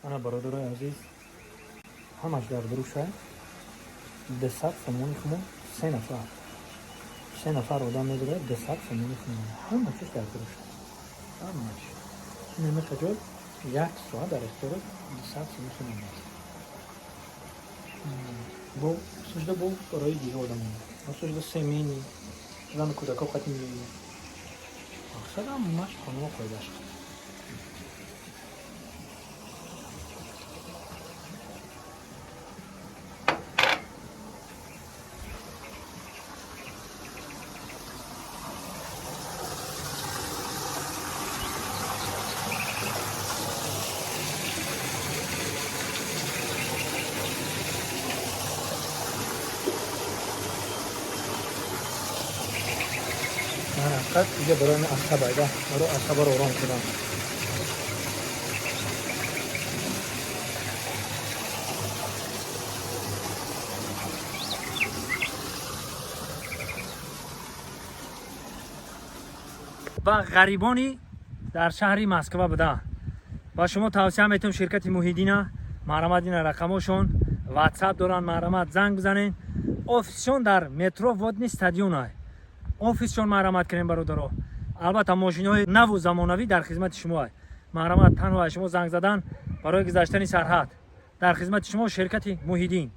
Ана, бародарои азиз, ҳамаш дар дуруша 200 сомони хумо, се нафар, се нафар одам медорад, 200 сомони хумо, ҳама чиз дар дуруша, ҳамаш. Инамиқа ҷой як соат дар ихтиёрот 200 сомони хумо аст. Бо сужда, бо барои дига одамон сужда, семейный, зану кӯдако қати меояд. Мақсад ҳамаш қонуну қоидаш. Ҳақиқат иҷа барои ман асаб айда, барои асабаро ором кунам. Ва ғарибони дар шаҳри Москва буда, ба шумо тавсия метавам ширкати Муҳиддина. Марҳамат, ина рақамошон, Ватсап доранд, марҳамат, занг бизанед. Офисшон дар метро Водный стадион офисшон. Марҳамат кунем, бародаро. Албатта, мошиноҳои наву замонавӣ дар хизмати шумо. Марҳамат, танҳо аз шумо занг задан барои гузаштани сарҳад. Дар хизмати шумо ширкати Муҳиддин.